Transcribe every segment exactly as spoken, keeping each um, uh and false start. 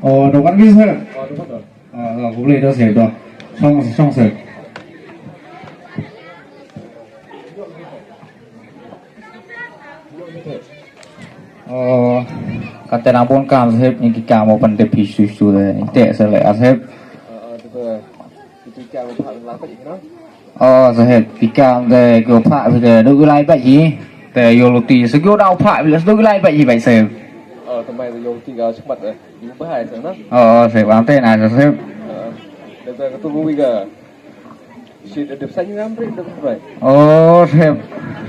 O, dukan ki sir. O, dukan to. O, o, khublei da sir da. Chong, chong sir. O, kate nang bun kam sir, ni ki kam o pan te pi su su de. Te sir le a sir. O, o, te, te, te ki kam o pan la te, no? O, saheb, phi kam te ko pha phi te, du lai bait hi. Te yoh luti, se ko dau pha phi le, se du lai bait hi bait saheb. O, te mai te yoh luti ka chmat eh. Yu bahai saheb na. O, saheb, am te na saheb. O, te te ka tu wi ka. Shit, dep sa ni ram ri, dep rai. O, saheb,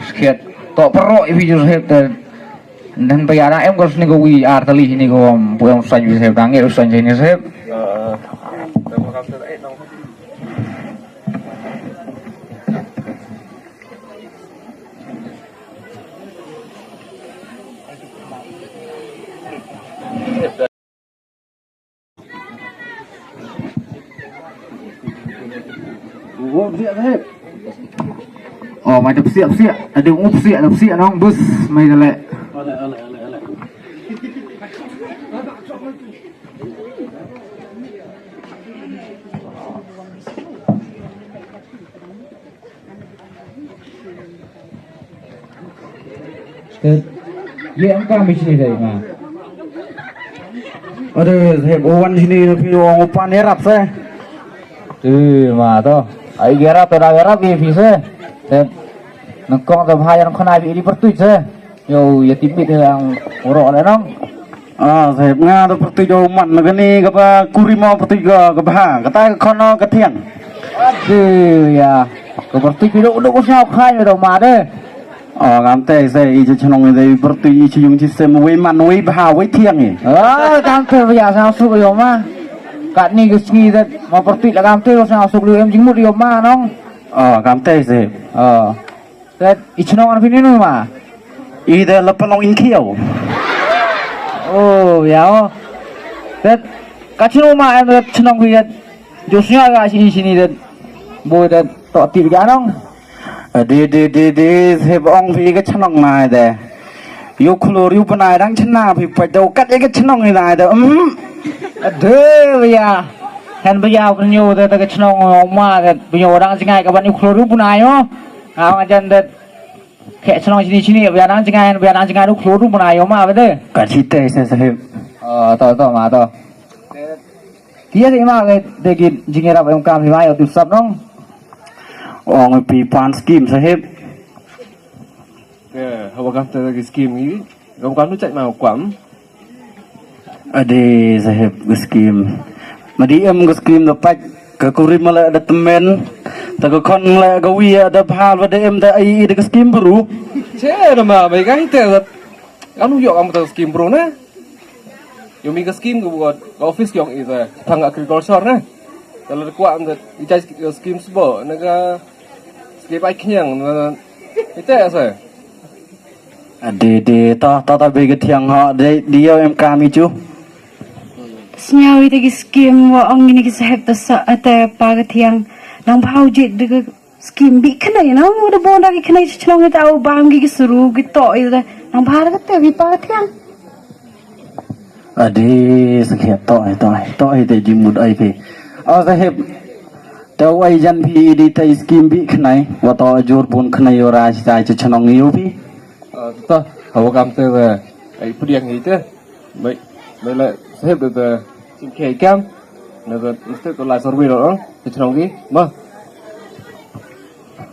skhet. To perok i video saheb te. Dan pa ya da em ko sni ko wi ar tali ni ko, em, pu em san wi saheb, dang e san ni saheb. O, o. Te ma kam te, eh, nong. O, mai da psiah, psiah. Ada u psiah, da psiah nong bus, mai da le. Te, ye em kam i chini dei ma. Ade, saheb, o wan chini na phi ong u pan yarap se. Te, ma to. Ai yarap, te da yarap ye phi se. Te, nang kong te bha ya nang khana phi di pertuit se. Yow, ya tipmit ya ang urok le nong. Ah, saheb, nga da pertuit yow man na kani ka ba kuri mo pertuit ka, ka bha. Kata ka khon ka thiang. Aduh, ya. Ka pertuit phi duk, duk ko sñiaw khai me da ma de. O, kam te se i cha chnong i de pertuit i chi yung chi sem wei man, wei bha, wei thiang i. O, kam te ya sñiaw suk yow ma. Katni ka sngi de, ma pertuit la kam te sñiaw suk yow em jingmut yow ma nong. O, kam te se. O. Te i chnong ar phi ni nu ma? I de la Panong in khiaw. O, ya o. Te ka chnong ma em te chnong phi te. Ju sñiaw ka chini chini te. Bo te to tip ka nong. Ade, de, de, de, saheb ong phi ka chnong nai de. Yow khlur yow bnai dang chna phi pait da kat ya ka chnong i nai de. Um. Ade, ya. Hen ba ya pynyoh de, de ka chnong ma de. Pynyoh dang chngai ka ban yow khlur yow bnai o. Nga ong jan de. Khe chnong chini chini, biar nang chngai, biar nang chngai du khlur du bnai yow ma bede. Ka chite se saheb. O, to, to, ma to. Kia se ma ke, te ki jingyarap em kam hi ma yow tip sap nong. Ong phi pan skim saheb. Ke, hawa kam te ki skim ni. Kam kam nu chait ma kwam. Ade saheb ka skim. Ma di em ka skim da pait ka kurim ma le da tymmen. Ta ka khon le ka wi da bhal wa da em da ai da ka skim bru. Che da ma bai ka hite da. Anu yoh kam da skim bru na. Yow mi ka skim ka buat ka office yong i da thang agriculture na. Ka le kwah da i chai skim sbo na ka skim ai khniang na. Ite sa. Ade, de, ta, ta, ta, be ka thiang ha, de, de, yow em kam i chu. Sñiaw i te ki skim wa ong ini ki saheb ta sa, ate pa ka thiang. Nang bhau jit de ka skim bi khnai, nang da bon da ki khnai chi chnong i ta u bam ki ki suru ki to i de. Nang bha da ka te bi pa ka thiang. Ade, sakhiat to, to, to, te jingmut ai phi. O saheb, te u ai jan phi di te skim bi khnai, wa to jur bun khnai yow ra chi tai chi chnong yow phi. Ah, ta, hawa kam te, eh, ai pdiang hi te. Mai, mai le, saheb te, chim khei kam. Na te, mesti to lai survey lo, eh, te chnong ki, ma.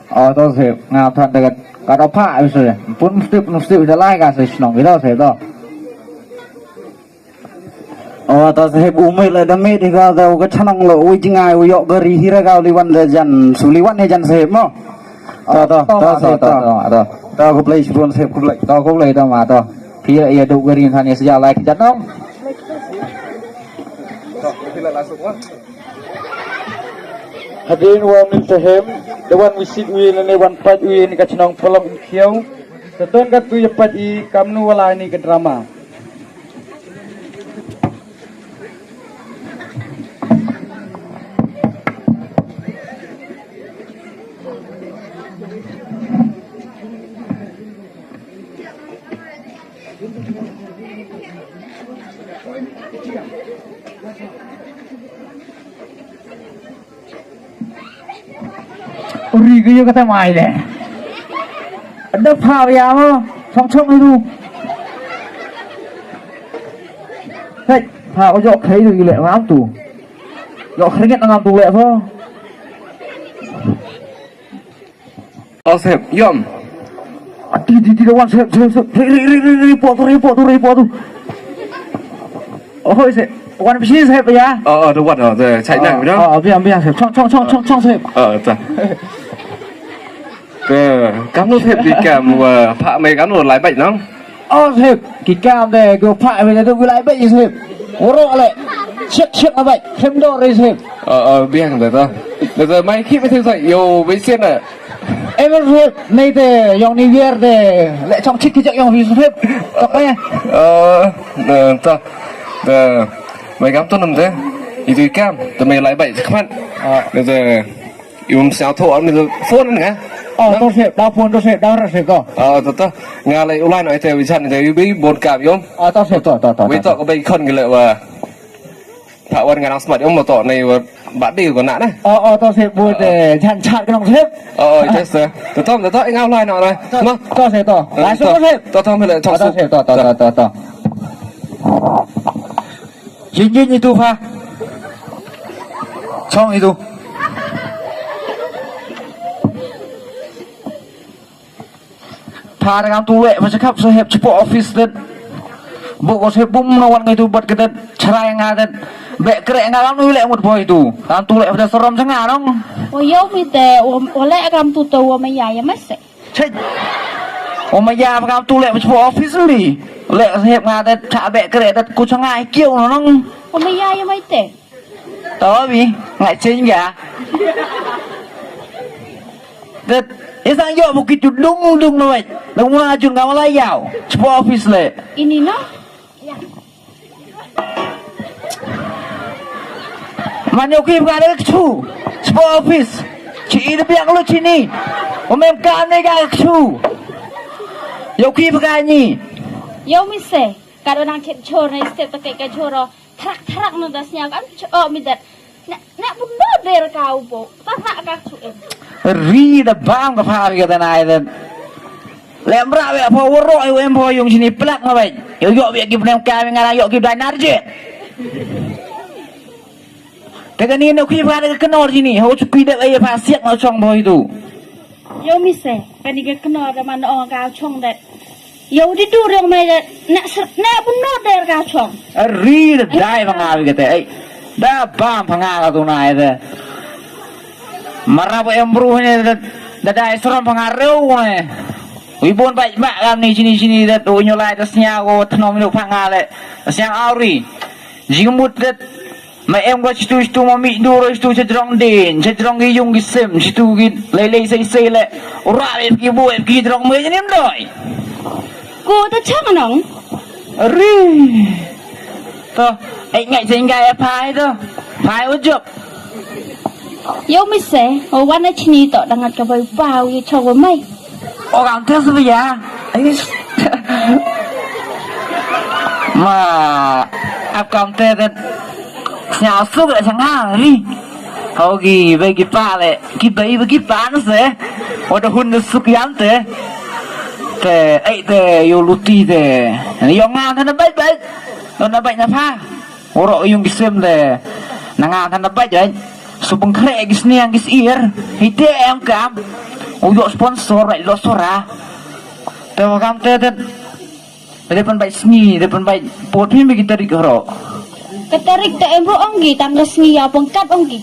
O, to saheb, nga than te ka, ka to pha, eh, saheb. Pun mesti, mesti te lai ka, saheb, chnong ki to, saheb, to. O, ta saheb u mih le da mih di ka, da u ka chnong lo, u jingai, u yoh gari hira ka, u liwan da jan, su liwan hi jan saheb mo. Ta, ta, ta, ta, ta, ta. Ta, khublei chibun saheb, khublei. Ta, khublei ta ma, ta. Phi ya du gari than ya sejak lai ki jan nong. Hadien wa min saheb, da wan visit wi ne wan pait wi ni ka chnong Palong Khiaw. Sa ton ka tu ya pait i kamnu wa lai ni ka drama. U ri ka yoh kata mai le. Ada pha ya mo, chong chong itu. Hei, pha o yoh khai itu ile ngam tu. Yoh kringet ngam tu le pho. O sep, yom. Ati di di lawan sep, sep, sep. Ri, ri, ri, ri, ri, po tu, ri, po tu, ri, po tu. O hoi sep. Wan bisi sep ya. O, o, the what, o, the China, you know? O, o, biang, biang sep. Chong, chong, chong, chong, chong sep. O, ta. Te, kam nu sep di kam wa pha me kam nu lai bai nong. O sep, ki kam de, ko pha me de, ko lai bai sep. Oro le. Chek, chek bai. Hem do re sep. O, o, biang de to. De, de, mai ki me sep sai, yo, bai sien na. Em sep, nei de, yong ni wer de. Le chong chik ki jak yong wi sep. Tok ya. O, de, to. De, mai kam to nam de. Itu kam, de mai lai bai khmat. O. De, de. Yung sa tho am ni phone nga. O, to sep, da phone to sep, da ra sep to. O, to, to. Nga lai u lai no ite wi chan ite wi bon kam yom. O, to sep, to, to, to. Wi to ko bai khon gele wa. Pha wan nga nang smat yom mo to nei wa ba di ko na na. O, o, to sep bu te chan chat ko nong sep. O, o, ite se. To, to, to, to, nga u lai no na. To, ma. To sep to. Lai so to sep. To, to, me le chong su. To sep, to, to, to, to, to. Yin yin itu pha. Chong itu. Pha da ngam tu le, pha chakap sahep chapo office det. Bu ko sahep bum na wan ngai tu bat ke det, charai nga det. Be kre nga ngam nu le mut boy tu. Ngam tu le pha da sarom changa nong. O yo mi te, o, o le ngam tu to, o me ya ya mase. Chei. O maya, kam tu le, chapo office li. Le, sahep nga det, cha be kre det, ku changa kiu no nong. O maya, ya mai te. To bi, ngai ching ya. Det, isang yo, bukit tu dung dung no wai. Nang muna jun nga wala yau. Chapo office le. Ini no? Man yow ki bga da kchu. Chapo office. Chi i da biang lo chini. O mem ka ne ka kchu. Yow ki bga ni. Yow mi se. Ka do nang chet chor na step ta ke ka chor o. Thrak thrak no da snya ka cho mi dat. Na, na bun do der ka u bo. Ta na ka chu em. Ri da bam ka phar ka da nai da. Lem ra we pho woro e em pho yung chini plak nga bai. Yo yo we ki pnem ka nga yo ki dai nar je. Te ka ni no ki pha ka knor chini. Ho chu ki da e pha siak no chong boy tu. Yo mi se, ka ni ka knor da man ong ka chong da. Yo di du rong mai da. Na sr-, na bun no der ka chong. Ri da dai pha nga wi ka te. Ei. Da bam pha nga ka tu nai da. Mara bo em bru ne da, da dai srom pha nga reu ne. Wi bon bai ba kam ni chini chini da tu nyo lai da snya ko tnom ni pha nga le. Snya auri. Jingmut da ma em ko chitu chitu ma mi du ro chitu chajrong din, chajrong ki yung ki sim, chitu ki lei lei sei sei le. Ura em ki bu em ki jrong me jani em doi. Ko ta chang nong. Ri. To, ei ngai jeng ngai phai to. Phai u jop. Yo mi se, o wan na chini to dangat ka bai bau ye chok wa mai. O kam te su ya. Ai. Ma, ap kam te te. Snya su le sanga ri. Ho ki bai ki pa le, ki bai bai ki pa na se. O da hun da su ki am te. Te, ei te, yo luti te. Yo nga te na bai bai. Yo na bai na pha. Oro yung ki sim de. Na nga than da bait, right? Su pengkhreh ki sniang ki sir. Hi te em kam. U yoh sponsor, right? Lo sora. Te wa kam te te. Te pan bait sngi, te pan bait pot hi mi ki tarik ro. Ka tarik te em ro ong ki, tang ka sngi ya pengkat ong ki.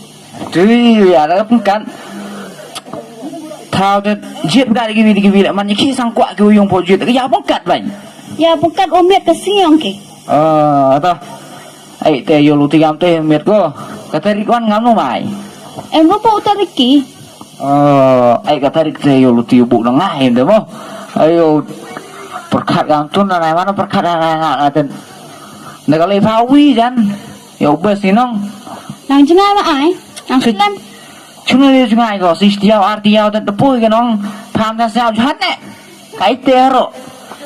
Te ya da pengkat. Thaw te jit ka ki wi ki wi le man ki sang kwah ki u yung po jit. Ya pengkat bait. Ya pengkat u miet ka sngi ong ki. Ah, ta. Ai te yo luti kam te miet ko. Ka tarik wan ngam no mai. Em ro po tarik ki. Ah, ai ka tarik te yo luti bu na ngai em te mo. Ayo perkhat kam tun na nai mana perkhat na ngai nga ten. Na ka le pha wi jan. Yo bes ni nong. Nang jngai ma ai. Nang slem. Chuna le jngai ko si tiaw ar tiaw te poi ke nong. Pham ta siaw jhat ne. Kai te ro.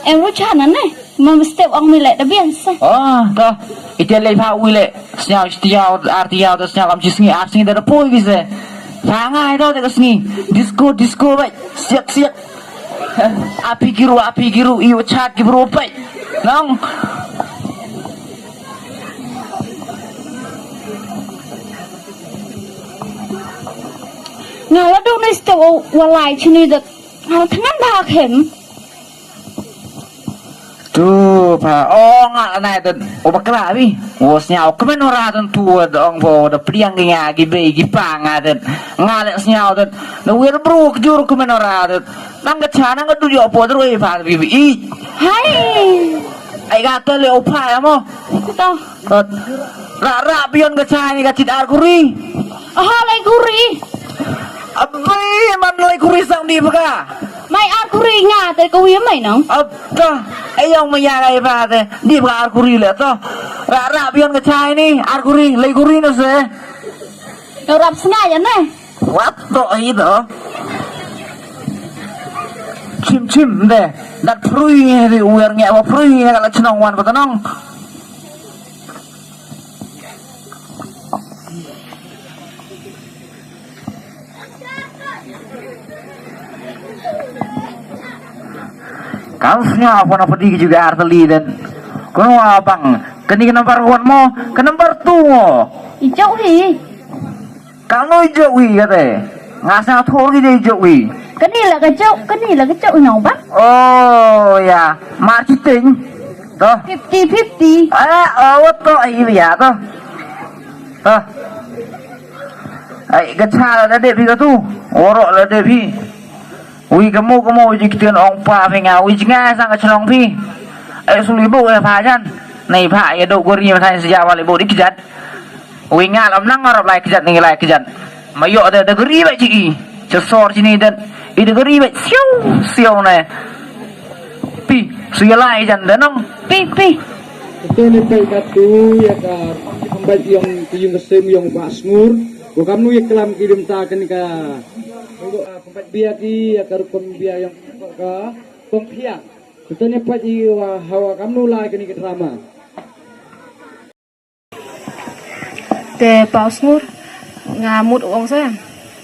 Em ro chan ne. Mo mesti ong mi le da biang se. Oh, to. Ite le pha wi le. Sñiaw, sñiaw, ar tiaw, to sñiaw kam chi sngi, ar sngi da da poi ki se. Pha nga ito te ka sngi. Disco, disco bai. Siak, siak. Api kiru, api kiru, iwa chat ki bro bai. Nong. Nga la dong ni step o walai chini da. Nga la thangan da khem. Tu pha, o nga nai ten, o bakla bi. O sñiaw kmen ora ten tu da ong bo da pdiang ki nga ki bei ki pa nga ten. Nga le sñiaw ten. Da wir bru kjur kmen ora ten. Nang ka cha nang ka du yo po dru i pha bi bi. Hai. Ai ka te le o pha ya mo. To. Ra, ra, bion ka chai ni ka chit ar kuri. Aha, lai kuri. Abai, man lai kuri sang di baka. Mai ar kuri nga, te ko wi mai nong. Abta, ayong maya ka iba te. Di baka ar kuri le to. Ra, ra, bion ka chai ni, ar kuri, lai kuri no se. No rap sna ya ne. Wat to ai to. Chim, chim de. Dat prui ni di uer nge wa prui ni ka la chnong wan pa to nong. Kam sñiaw pon apa di ki juga arteli den. Kono abang, kani ka number one mo, ka number two mo. I jok hi. Kam no i jok wi kate. Nga sñiaw thor ki de i jok wi. Kani la ka jok, kani la ka jok nong ba. Oh ya, mar chiting. To. Fifty fifty. Ah, oh, to ai ya to. To. Ai, ka cha la da dep phi ka tu. Oro la dep phi. Wi ka mo ka mo ji ktien ong pa phi nga, wi ji nga sang ka chnong phi. Ai, suli bo ya pha jan. Nei pha ya do gori ma thai sija wali bo di kjat. Wi nga lam nang arap lai kjat ni lai kjat. Ma yo da da gori ba ji i. Cha sor ji ni den. I da gori ba siu siu ne. Pi, su ya lai jan da nong. Pi, pi. Ito ni pai ka tu ya ka pembaik yong ki yung ka sem yong ba sngur. Ko kam nu ya klam ki lim ta kan ka. Ko ka pembaik bia ki ya ka rukun bia yong ka pong khia. Ito ni pai i wa hawa kam nu lai kan ka drama. Te pa u sngur, nga mut u ong sa.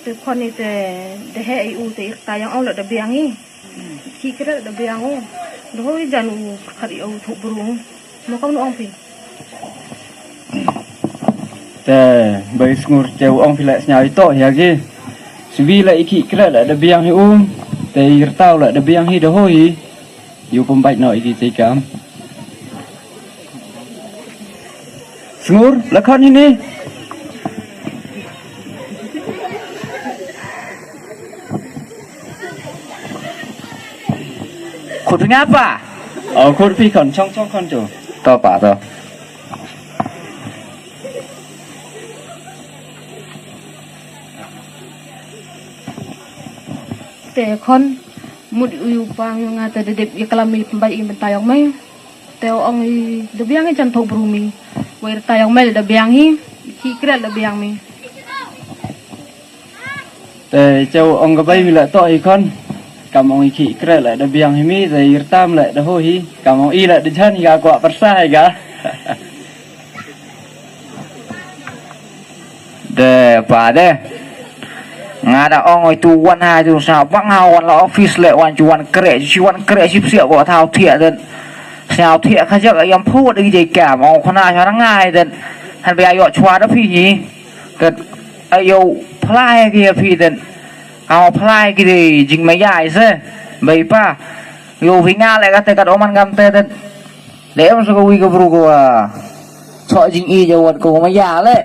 Te khon ni te, te he i u te i rta yong ong la da biang i. Ki kre da biang u. Da hoi jan u khat i u thuk bru. Mo kam nu ong phi. Te, bai sngur te u ong phi la sñiaw i to ya ki. Swi la i ki kre la da biang i u. Te i rta la da biang i da hoi. Yu pembaik no i ki kam. Sngur, la khon ini. Khut ngapa? Oh, khut pi khon, chong chong khon chu. To pa to. Te khon, mut u pa nga te da dep ya klam i pembaik i bynta yong mei. Te ong i da biang i jan thok bru mi. Wei rta yong mei da biang i, ki kre da biang mi. Te chau ong ka bai mi la to i khon. Kam ong i ki kre la da biang hi mi, te i rta mi la da ho hi. Kam ong i la da jan i ka kwah persa i ka. De, pa de. Nga da ong oi tu wan ha tu sa bang ha wan la office le wan chu wan kre, chu wan kre sip siak ko thau thiak den. Sñiaw thiak ka jak yam phu de ki jai kam, ong khana cha ngai den. Han bia yo chwa da phi ni. Tet ayo phlai ki ya phi den. Ka phlai ki de jingmaya i se. Bai pa. Yo phi nga le ka te ka doman kam te den. De em sa ka wi ka bru ko wa. Chok jing i jawat ko maya le.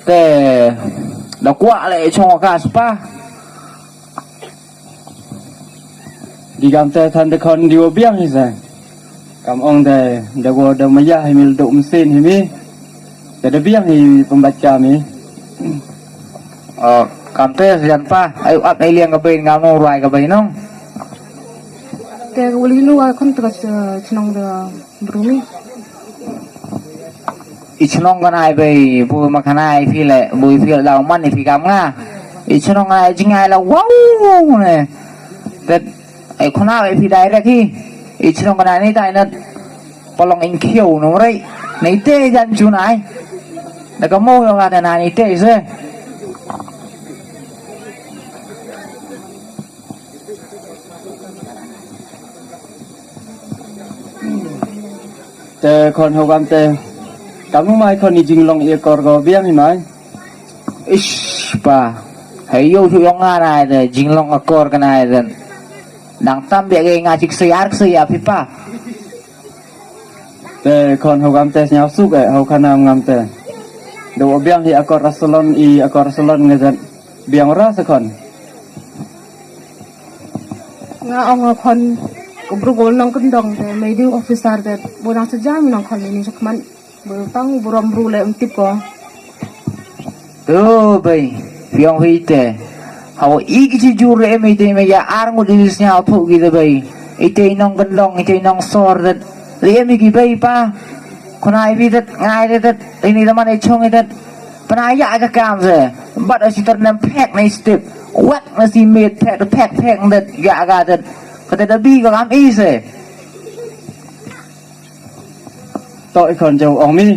Te da kwah le chong ka spa. Di kam te than de khon di wa biang hi sa. Kam ong de, de wa da maya hi mi le dok mesin hi mi. Te da biang hi pembacha mi. Oh, kam te sa jan pa. Ai ap ai liang ka bai ngam no ruai ka bai nong. Te ka wali nu wa khon te ka chnong da. Bru mi. I chnong ka nai bai, bu ma ka nai phi le, bu phi le daw man i phi kam nga. I chnong ka nai jingai la wow ne. Tet, ai khuna bai phi direct hi. I chnong ka na ni tai na palong in khiu no rei. Nei te jan chu nai. Da ka mo yo ka te na ni te se. Te khon hau kam te. Kam u mai khon i jinglong i akor ko biang i mai. Ish pa. Hei yo chu yong nga nai te jinglong akor ka nai te. Dang tam bia ke nga chik se ar se ya pi pa. Te khon hau kam te sñiaw suk e hau khana ngam te. Do biang hi akor asalon i akor asalon nga jan biang ra sa khon. Nga ong khon ko bru gol nong kyndong te mei di officer te bo nang sejam nong khon ini sukman. Bru tang bru rom bru le um tip ko. To bai, biang hi te. Hawa i ki chi jur em i te me ya ar ngut i sñiaw phu ki te bai. I te i nong kyndong, i te i nong sor det. Le em i ki bai pa. Khon ai bi det, ngai det det. Ini da man i chong i det. Pynaya ka kam se. Bat a sitar nem phek na i step. Wat na si met phek, phek, phek det. Ya ka det. Kata da bi ka kam i se. To i khon jau ong mi.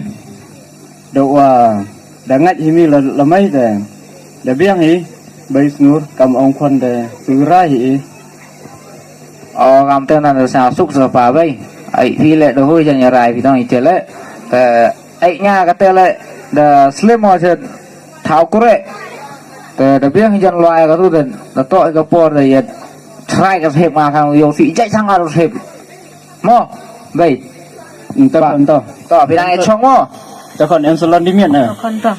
Do wa da ngait hi mi la, la mai te. Da biang hi. Bai sngur kam ong khon te. Surai hi. O kam te na da sa suk sa pa bai. Ai phi le da hui jan ya rai phi dong i te le. Te ai nya ka te le da slim o se thau kure. Te da biang hi jan lua ka tu te da to i ka por te ya. Try ka hep ma khang yo si jai sang ka hep. Mo, bai. Nta, nta. To, phi dang e chong mo. Ta khon em salon di mian na. Khon to.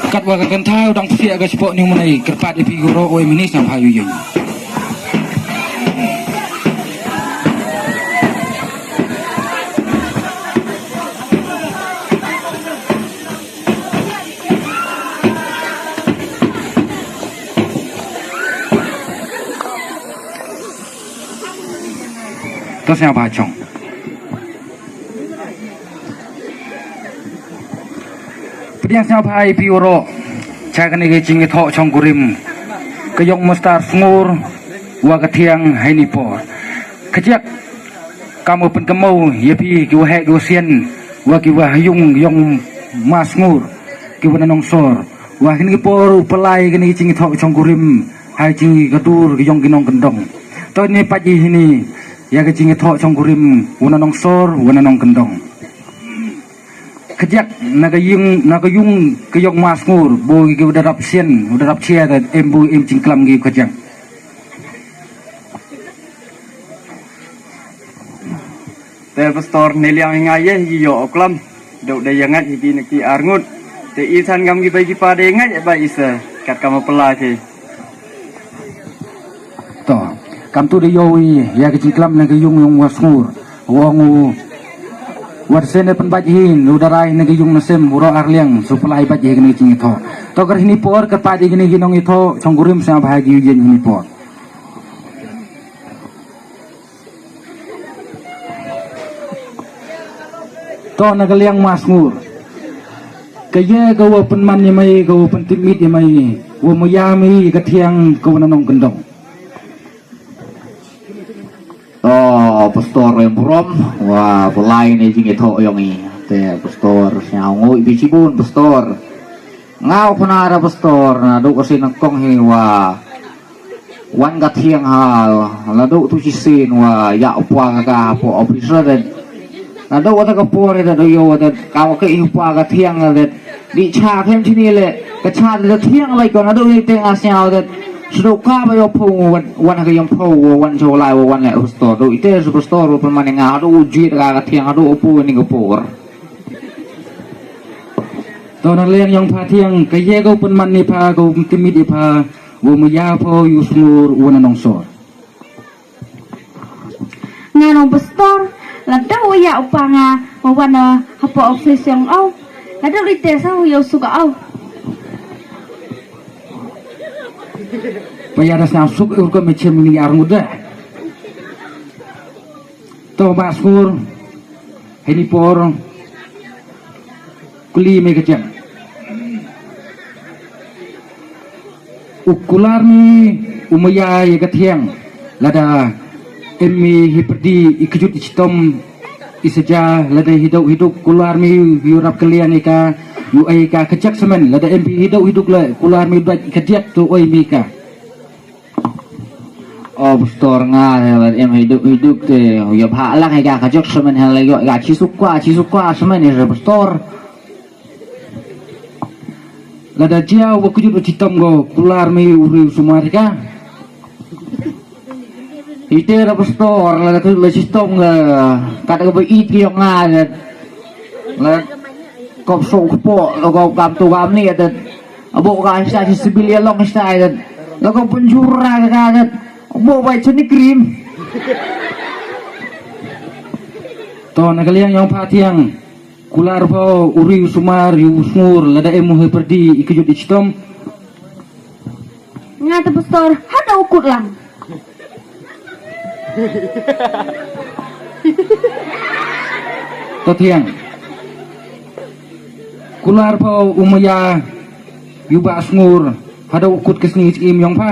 Katwa ka kynthai u dang psiah ka sport ni u mynai, kyrpad i phi u ro u em ini sñiawbha u yeng. To sñiawbha chong. Pdiang sñiawbha i phi u ro. Cha kani ka jingithoh chong kurim. Ka yong Mustar Sngur wa ka thiang heini por. Kajiak kam u pynkynmaw ya phi ki wa heh ki wa sian wa ki wa ha yung yong Ma Sngur ki wa na nongsor. Wa kini ki por u pynlai kini ki jingithoh chong kurim ha jingkadur ki yong ki nongkyndong. To ini pat i hini ya ka jingithoh chong kurim wa na nongsor wa na nongkyndong. Kajiak na ka yung, na ka yung ka yong Ma Sngur bo ki wa da rap sian, wa da rap chia da em bo em jingklam ki kajiak. Te pastor ne liang hi nga ye hi yoh o klam. Dok da ya ngait hi ki na ki ar ngut. Te i san kam ki bai ki pa de ngait ba i se. Kat kam pla ki. To, kam tu da yoh i ya ki jingklam na ki yung yung wa Sngur. Wa ngu. Wa sen ne pynbait hi, lu da rai na ki yung na sem, u ro ar liang, su pla hi bait hi kini ki jingithoh. To kar hini por, kyrpad i kini ki nongithoh chong kurim sñiawbha ki u yeng hini por. To na ka liang Ma Sngur. Ka ye ka wa pynman ya mei, ka wa pyntipmit ya mei, wa maya mei ka thiang ka wa na nongkyndong. To pastor em burom, wa pynlai ni jingithoh yong i. Te pastor, sñiaw ngui bi chibun pastor. Nga u khana da pastor, na du ka sin kong hi wa wan ka thiang ha, la du tu chi sin wa ya u pwa ka ka po officer den. Nadooh wa ta ka por da dooh yow wa ta ka wa ka i pa ka thiang da. Di cha khlem chini le ka cha da thiang lai ko nadooh ni te nga sñiaw da. Sdooh ka ba yow pho wan, wan ha ka yong pho wa wan chow lai wa wan le u pastor. Dooh ite su pastor wa pynman nga dooh u jied ka ka thiang dooh u pu ni ka por. To na liang yong pha thiang ka ye ko pynman ni pha ko timit i pha wa ma ya pho yu sngur wa na nongsor. Nga nong pastor, la dooh wa ya u pa nga, wa wan na hapoh office yong o. La dooh li te sa u yow suk o. Pa ya da sñiaw suk ur ko me chem ni ar nguda. To ba sngur, heni por, Kuli me ka thiang. U kular mi u maya ya ka thiang. Lada em mi hi pyrdi i kjut i chitom i saja lada hi dooh hi duk kular mi yu rap ka liang i ka yu ai ka kjak semen lada em mi hi dooh hi duk le kular mi u dait i ka diak to ai mi ka. O pastor nga, em hi duk hi duk te, ya bha lang hi ka ka jok semen hal yo ka chi sukwa, chi sukwa semen hi pastor. Lada jia wa kujut u chitom ko, kular mi u ri u sumar ka. Ite ra pastor, lada kujut la chitom ka, kat ka ba it ki yok nga, la kop sok po, la kop kam tu kam ni, ate. Abo ka sa si sibil ya long sa, ate. La kop penjura ka, ate. Abo bai chani krim. To na ka liang yong pha thiang. Kular pho, u ri u sumar, yu u sngur, lada em u he pyrdi, i kjut i chitom. Nga te pastor, hada u kut lang. To thiang. Kular pho, u maya, yu ba sngur, hada u kut ka sngi im yong pha.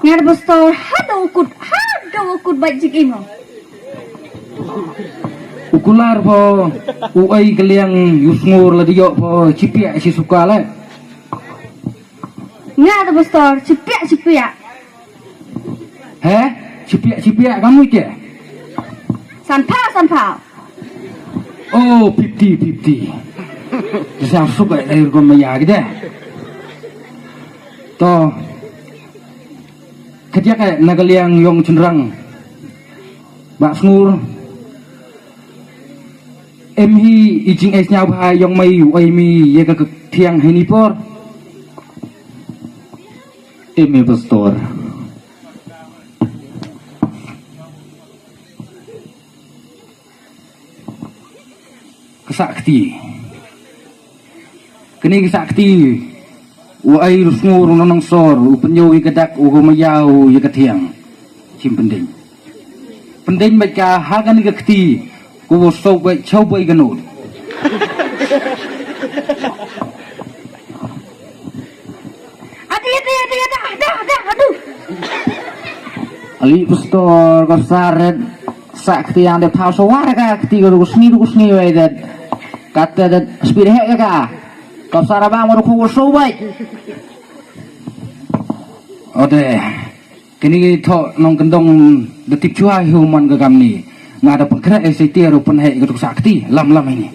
Nga da pastor, hada u kut, hada u kut bait jik imo. U kular pho, u ai ka liang, yu sngur la di yok pho, chipiak, chi suka le. Nga da pastor, chipiak, chipiak. He? Chipiak, chipiak, kamu ite? Sanphaw, sanphaw. Oh, fifty fifty. Sa suka le ko maya kita. To. Kadiak eh, na ka liang yong chynrang. Ba sngur. Em hi i jingeh sñiaw bha yong mei u ai mi ya ka thiang heini por. Em hi pastor. Ka sah kti. Kani ka sah kti. U ai u sngur u nongsor, u pynyoo ya ka dak, u ko maya u ya ka thiang. Chim pyndeng. Pyndeng bait ka ha kani ka kti, ko wo so bait, chau bait ka nud. Adi, adi, adi, adi, adi, adi, adu. Ali pastor, ko saret. Sa kti yang de phaw so war ka kti ko du sngi du sngi wei de. Kata de speed he ka. Ko sara ba mo ko so wei. Ode. Kini tho nongkyndong de tip chwa hu man ka kam ni. Nga da pengkre e siti ru pen he ko du sa kti lam lam ini.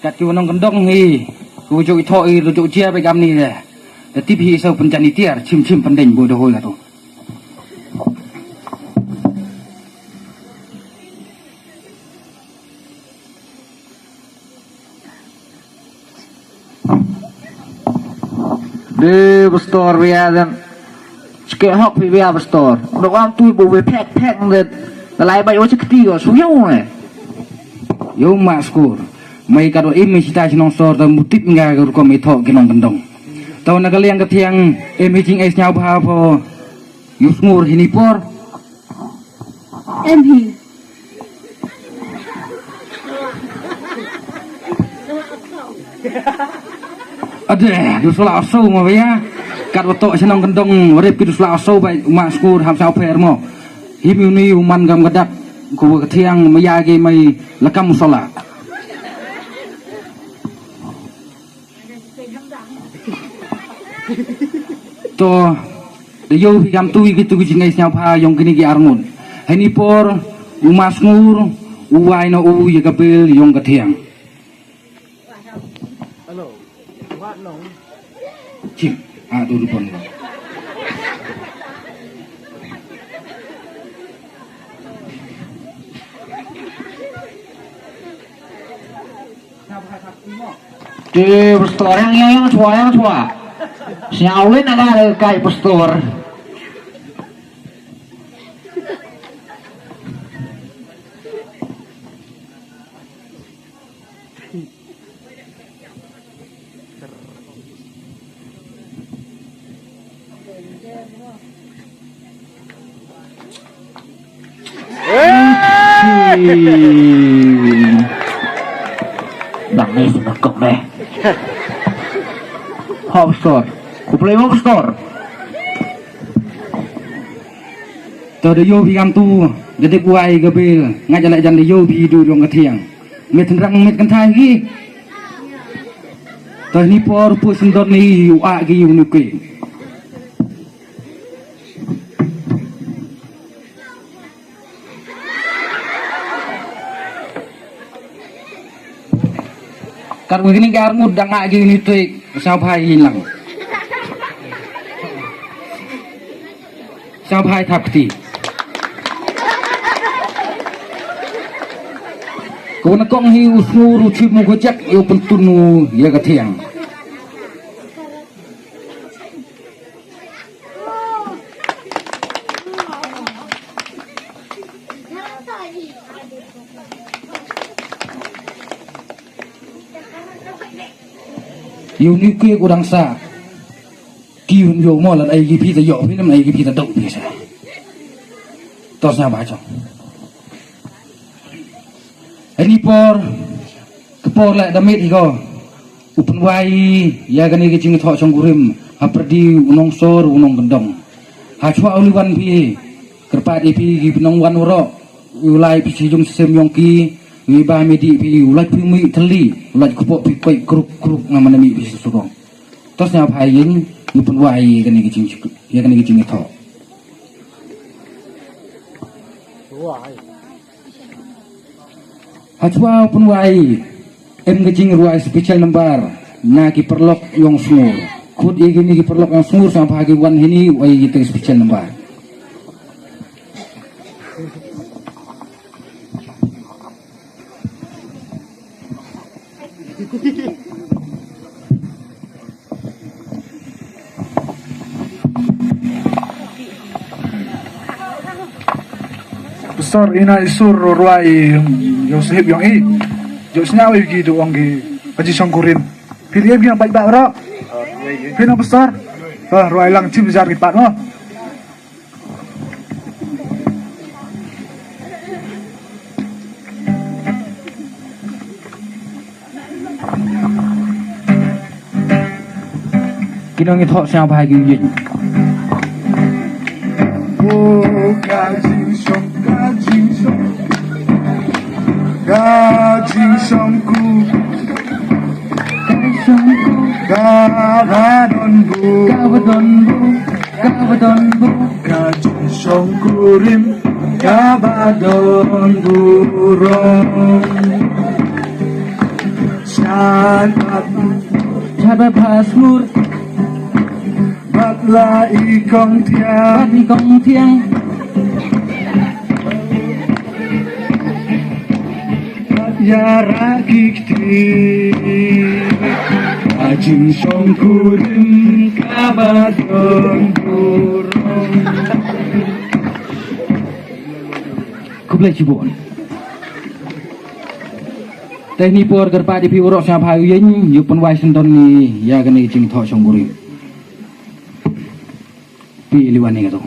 Kat ki wa nongkyndong hi, ku ju i tho i, ku ju jia bait kam ni de. Da tip hi sa u pynjan i tiar, chim chim pyndeng bu da hoi ka tu. De pastor bia dan. Chike hok phi bia pastor. Dok am tu bu be phek phek de. Lai bai wa chikti ko su yow ne. Yow ma skur. Mai ka do im mi chita chi nongsor da mutip nga ka rukom i tho ki nongkyndong. Tau na ka liang ka thiang em hi jingeh sñiaw bha pho. Yu sngur hini por. Em hi. Ade, du sula oso mo ya. Kat wa to chi nongkyndong, rep ki du sula oso bai ma skur ham sa pher mo. Himi uni u man kam ka dak. Ko wa ka thiang maya ki mai lakam sala. To, da yoh phi kam tu ki tu ki jingai sñiawbha yong kini ki arngut. Heini por, u Masngur, u wai noh u ya ka bel yong ka thiang. Hello. What no? Chim, a du rupon lo. Te pastor yang, yang, yang chwa, yang chwa. Sñiaw le na ka kai pastor. Nangis nakok deh. Hop store. Ku play hop store. To da yoh phi kam tu, da dep wai ka bel, nga jala jan da yoh phi du yong ka thiang. Met tynrang met kynthai ki. To ni por pu sendon ni u a ki u nuke. Kar wa kini kar mut dang a ki ni tuik, sñiawbha i lang. Sñiawbha i thap kti. Ko na kong hi u Sngur u chip mu ko jak, u pyntun u ya ka thiang. Yow ni ke ko dang sa. Ki hun yow mo lan ai ki phi ta yoh phi nam ai ki phi ta dok phi sa. To sñiawbha chong. Ani por, ka por la da mit hi ko. U pynwai ya kani ka jingthoh shongkurim, ha pyrdi u nongsor u nongkyndong. Ha chwa u liwan phi, kyrpad i phi ki nongwan waroh, u lai phi chi jong sem yong ki, u ba mi di phi, u lai phi mi thli, u lai kpoh phi koi kruk kruk nga mana mi phi susukong. To sñiawbha yeng, u pynwai ya kani ka jing, ya kani ka jingthoh. Ha chwa u pynwai, em ka jingrwai special number, na ki paralok yong Sngur. Khut ya kini ki paralok yong Sngur, sñiawbha ki wan hini, wai ki te special number. Pastor, ina i sur rwai, yow sahib yong i. Yow sñiaw i ki du ong ki, ka jingshongkurim. Phi lieb ki nang bait bait ro. Phi nang pastor. Rwai lang chim jar ki pat mo. Ki nongthoh sñiawbha ki yeng. O ka jingshong, ka jingshong, ka jingshongkurim. Ka ba don bu, ka ba don bu, ka ba don bu. Ka jingshongkurim, ka ba don bu rong. Shat bad, shat bad bha Sngur. Bad la i kong thiang. Bad i kong thiang. Bad ya ra ki kti. Ka jingshongkurim ka ba don bu rong. Khublei chibun. Te ni por kyrpad i phi waroh sñiawbha u yeng, yow pynwai syndon ni ya kani ka jingthoh shongkurim. Phi liwan ni ka tu.